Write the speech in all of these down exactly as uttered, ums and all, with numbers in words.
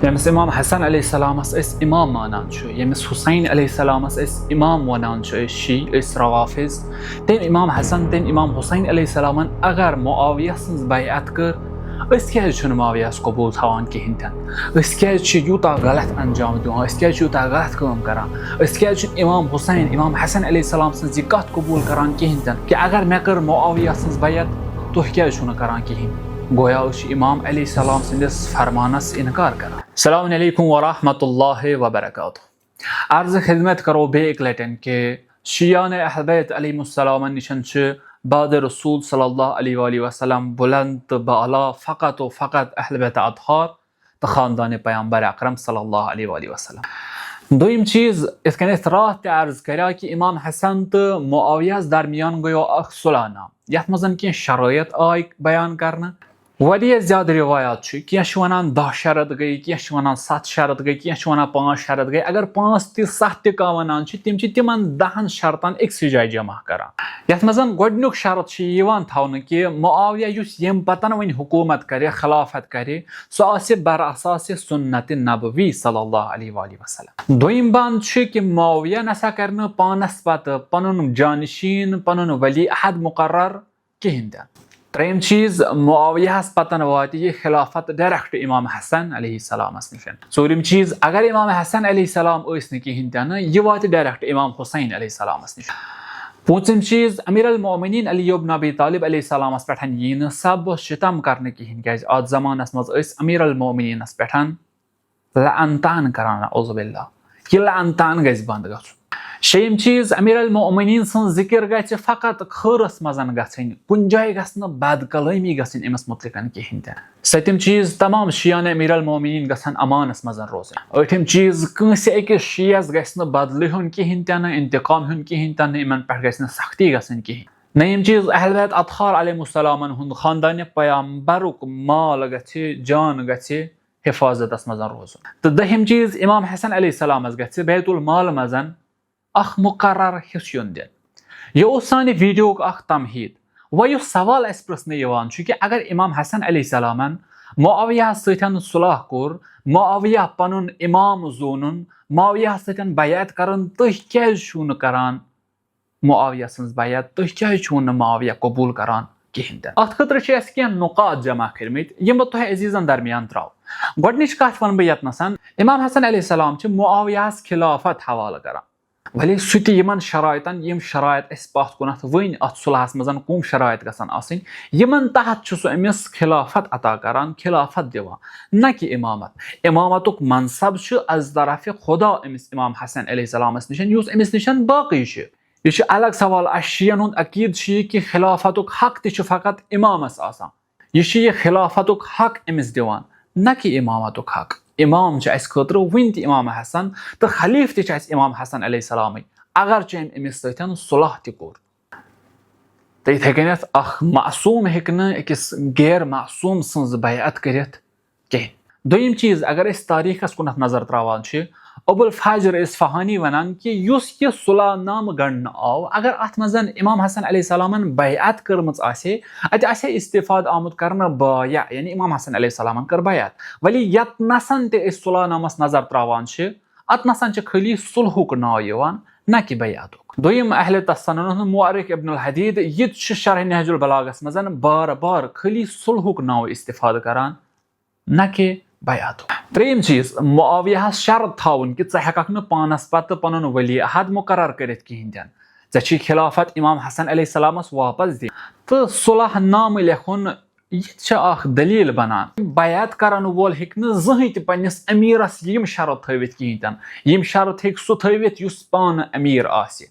ییٚمِس امام حسن علیہ السلامس أسۍ امام مانان چھِ، ییٚمِس حسین علیہ السلامس أسۍ امام ونان چھِ، أسۍ شیعہ، أسۍ روافض، تٔمۍ امام حسن، تٔمۍ امام حسین علیہ السلامن اگر معاویہ سٕنٛز بیعت کٔر، أسۍ کیازِ چھِنہٕ معاویہس قبول تھاوان کِہیٖنۍ تہِ نہٕ؟ أسۍ کیازِ چھِ یوٗتاہ غلط انجام دِوان؟ أسۍ کیازِ چھِ یوٗتاہ غلط کٲم کران؟ أسۍ کیازِ چھِنہٕ امام حسین، امام حسن علیہ السلام سٕنٛز یہِ کتھ قبول کران کِہیٖنۍ تہِ نہٕ کہِ اگر مےٚ کٔر معاویہ سٕنٛز بیعت، تُہۍ کیازِ چھِو نہٕ کران کِہیٖنۍ؟ گویا أسۍ چھِ امام علیہ السلام سٕنٛدِس فرمانس انکار کران۔ السلام علیکم ورحمۃ اللہ وبرکاتہ۔ عرض خدمت کرو بیٚیہِ اَکہِ لٹٮ۪ن کہِ شیعانِ اہل بیت علیہم السلامن نِشن چھِ بعد رسول صلی اللہ علیہ وآلہ وسلم بلند تہٕ بالا فقط و فقط اہل بیت اطہار تہٕ خاندانِ پیغمبر اکرم صلی اللہ علیہ وآلہ وسلم۔ دوٚیِم چیٖز، یِتھ کٔنۍ اَسہِ راتھ تہِ عرض کریٛاو کہِ امام حسن تہٕ معاویہس درمیان گوٚو اکھ صلح نامہٕ، یتھ منٛز کینٛہہ شرٲیط آے بیان کرنہٕ۔ واریاہ زیادٕ روایات چھِ، کینٛہہ چھِ ونان دَہ شرط گٔے، کینٛہہ چھِ ونان ستھ شرط گٔے، کینٛہہ چھِ ونان پانٛژھ شرط گٔے۔ اگر پانٛژھ تہِ، ستھ تہِ کانٛہہ ونان چھِ، تِم چھِ تِمن دَہن شرطن أکسٕے جایہِ جمع کران۔ یتھ منٛز گۄڈٕنیُک شرط چھُ یہِ یِوان تھاونہٕ کہِ معاویہ یُس ییٚمہِ پتن وۄنۍ حکوٗمت کرِ، خلافت کرِ، سُہ آسہِ بر اساس سنت نبوی صلی اللہ علیہ وآلہ وسلم۔ دوٚیِم بند چھُ کہِ معاویہ نسا کرِ نہٕ پانس پتہٕ پنُن جانشین، پنُن ولی عہد مقرر کِہیٖنۍ تہِ نہٕ۔ ترٛیٚیِم چیٖز، معاویہس پتن واتہِ یہِ خلافت direct امام حسن علیہ السلامس نِش۔ ژوٗرِم چیٖز، اگر امام حسن علیہ السلام ٲسۍ نہٕ کِہیٖنۍ تہِ نہٕ، یہِ واتہِ direct امام حسین علیہ السلامس نِش۔ پوٗنٛژِم چیٖز، امیر المومنین علی ابن ابی طالب علیہ السلامس پٮ۪ٹھ یی نہٕ سب و ستم کرنہٕ کِہیٖنۍ، کیازِ اتھ زمانس منٛز ٲسۍ امیر المومنینس پٮ۪ٹھ لعنتان کران، اعوذ باللہ۔ یہِ لعنتان گژھِ بند گژھُن۔ شیٚیِم چیٖز، امیر المومنین سٕنٛز ذکر گژھِ فقط خٲرس منٛز گژھٕنۍ، کُنہِ جایہِ گژھِ نہٕ بد کلٲمی گژھٕنۍ أمِس متعلقن کِہیٖنۍ تہِ۔ ستِم چیٖز، تمام شیعانِ امیر المومنین گژھن امانس منٛز روزٕنۍ۔ ٲٹھِم چیٖز، کٲنٛسہِ أکِس شیعس گژھِ نہٕ بدلہٕ ہیوٚن کِہیٖنۍ تہِ نہٕ، انتقام ہیوٚن کِہیٖنۍ تہِ نہٕ، یِمن پٮ۪ٹھ گژھِ نہٕ سختی گژھٕنۍ کِہیٖنۍ۔ نٔیِم چیٖز، اہل بیت اطہار علیہم السلامن ہُنٛد خاندانِ پیغمبرُک مال گژھِ، جان گژھِ حفاظتس منٛز روزُن۔ تہٕ دٔہِم چیٖز، امام حسن علیہ السلامس گژھِ بیت المال منٛز اکھ مقرر حصہٕ یُن دِنہٕ۔ یہِ اوس سانہِ ویڈیوُک اکھ تمہیٖد۔ وۄنۍ یُس سوال اسہِ پرژھنہٕ یِوان چھُ کہِ اگر امام حسن علیہ السلامن معاویہس سۭتۍ صلح کوٚر، معاویہ پنُن امام زونُن، معاویہس سۭتۍ بیعت کرُن، تُہۍ کیازِ چھِو نہٕ کران معاویہ سٕنٛز بیعت؟ تُہۍ کیازِ چھِو نہٕ معاویہ قبول کران کِہیٖنۍ تہِ؟ اتھ خٲطرٕ چھِ اسہِ کینٛہہ نقاط جمع کٔرمٕتۍ، یِم بہٕ تۄہہِ عزیزن درمیان ترٛاوٕ۔ گۄڈٕنِچ کتھ ونہٕ بہٕ یتنس، امام حسن علیہ السلام چھِ معاویہس خلافت حوالہٕ کران۔ ولی سُہ تہِ یِمن شرائطن، یِم شرائط اَسہِ پتھ کُنتھ وٕنۍ اتھ صلحس منٛز کُم شرائط گژھن آسٕنۍ، یِمن تحت چھُ سُہ أمِس خلافت عطا کران، خلافت دِوان، نہ کہِ امامت۔ امامتُک منصب چھُ از طرفِ خدا أمِس امام حسن علیہ السلامس نِش، یُس أمِس نِش باقٕے چھِ۔ یہِ چھُ الگ سوال، اسہِ شیعن ہُنٛد عقیدٕ چھُ یہِ کہِ خلافتُک حق تہِ چھُ فقط امامس آسان۔ یہِ چھُ یہِ خلافتُک حق أمِس دِوان، نہ کہِ امامتُک حق۔ امام چھُ اسہِ خٲطرٕ وُنہِ تہِ امام حسن، تہٕ خلیفہٕ تہِ چھِ اسہِ امام حسن علیہ السلامٕے، اگرچہِ أمۍ أمِس سۭتۍ صلح تہِ کوٚر۔ تہٕ یِتھے کٔنٮ۪تھ اکھ معصوم ہیٚکہِ نہٕ أکِس غیر معصوم سٕنٛز بیعت کٔرِتھ کِہیٖنۍ۔ دوٚیِم چیٖز، اگر أسۍ تاریخس کُنتھ نظر تراوان چھِ، ابو الفجر اصفہانی ونان کہِ یُس یہِ صلح نامہٕ گنڈنہٕ آو، اگر اتھ منٛز امام حسن علیہ السلامن بیعت کٔرمٕژ آسہِ ہے، اتہِ آسہِ ہے استفاد آمُت کرنہٕ بایع، یعنی امام حسن علیہ السلامن کٔر بیعت۔ ولی یتنسن تہِ أسۍ صلح نامس نظر تراوان چھِ، اتنسن چھِ خٲلی صلحُک ناو یِوان، نہ کہِ بیعتُک۔ دوٚیِم، اہل تسنن ہُنٛد مؤرخ ابن الحدید، یہِ تہِ چھُ شرح نہج البلاغس منٛز بار بار خٲلی صلحُک ناو استفاد کران، نہ کہِ بیعتُک۔ ترٛیٚیِم چیٖز، معاویہس شرط تھاوُن کہِ ژٕ ہٮ۪ککھ نہٕ پانس پتہٕ پنُن ولی عہد مقرر کٔرِتھ کِہیٖنۍ تہِ نہٕ، ژےٚ چھُے خلافت امام حسن علیہ السلامس واپس دِنۍ۔ تہٕ صلح نامہٕ لیکھُن، یہِ تہِ چھِ اکھ دلیل بنان۔ بیعت کرن وول ہیٚکہِ نہٕ زٕہٕنۍ تہِ پننِس امیرس یِم شرط تھٲوِتھ کِہیٖنۍ تہِ نہٕ، یِم شرط ہیٚکہِ سُہ تھٲوِتھ یُس پانہٕ امیر آسہِ،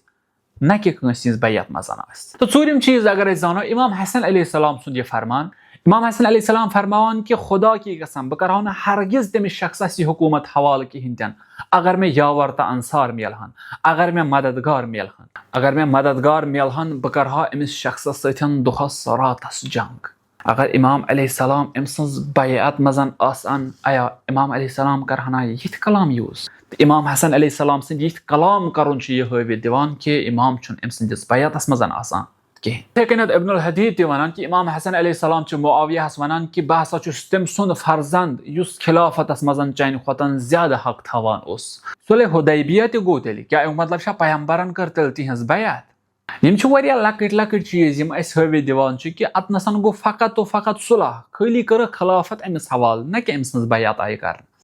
نہ کہِ کٲنٛسہِ ہٕنٛز بیعت منٛز آسہِ۔ تہٕ ژوٗرِم چیٖز اگر أسۍ زانو، امام حسن علیہ السلام سُنٛد یہِ فرمان، امام حسن علیہ السلام فرماوان کہِ خدا کی قسم، بہٕ کرہو نہٕ ہرگز تٔمِس شخصس یہِ حکوٗمت حوالہٕ کِہیٖنۍ تہِ نہٕ، اگر مےٚ یاور تہٕ انصار میلہٕ ہن، اگر مےٚ مددگار میلہٕ ہن، اگر مےٚ مددگار میلہٕ ہن، بہٕ کرہا أمِس شخصس سۭتۍ دۄہس راتس جنگ۔ اگر امام علیہ السلام أمۍ سٕنٛز بیعت منٛز آسہٕ ہن، آیا امام علیہ السلام کرہنا یِتھۍ کلام use؟ تہٕ امام حسن علیہ السلام سٕنٛدۍ یِتھۍ کلام کرُن چھُ یہِ ہٲوِتھ دِوان کہِ امام چھُنہٕ أمۍ سٕنٛدِس بیعتس منٛز آسان۔ کینٛہہ۔ یِتھے کٔنٮ۪تھ ابن الحدیٖد تہِ وَنان کہِ امام حسن علیہ السلام چھُ معاویہس وَنان کہِ بہٕ ہسا چھُس تٔمۍ سُنٛد فرزند یُس خلافتس منٛز چانہِ کھۄتن زیادٕ حق تھاوان اوس۔ صلح حدیبیہ تہِ گوٚو تیٚلہِ، کیٛاہ اَمیُک مطلب چھا پیغمبرن کٔر تیٚلہِ تِہنٛز بیعت؟ یِم چھِ واریاہ لۄکٕٹۍ لۄکٕٹۍ چیٖز یِم اَسہِ ہٲوِتھ دِوان چھِ کہِ اتنَسن گوٚو فقط تہٕ فقط صلح، خٲلی کٔرٕکھ خلافت أمِس حوالہٕ، نہ کہِ أمۍ سٕنٛز بیعت آیہِ کرنہٕ۔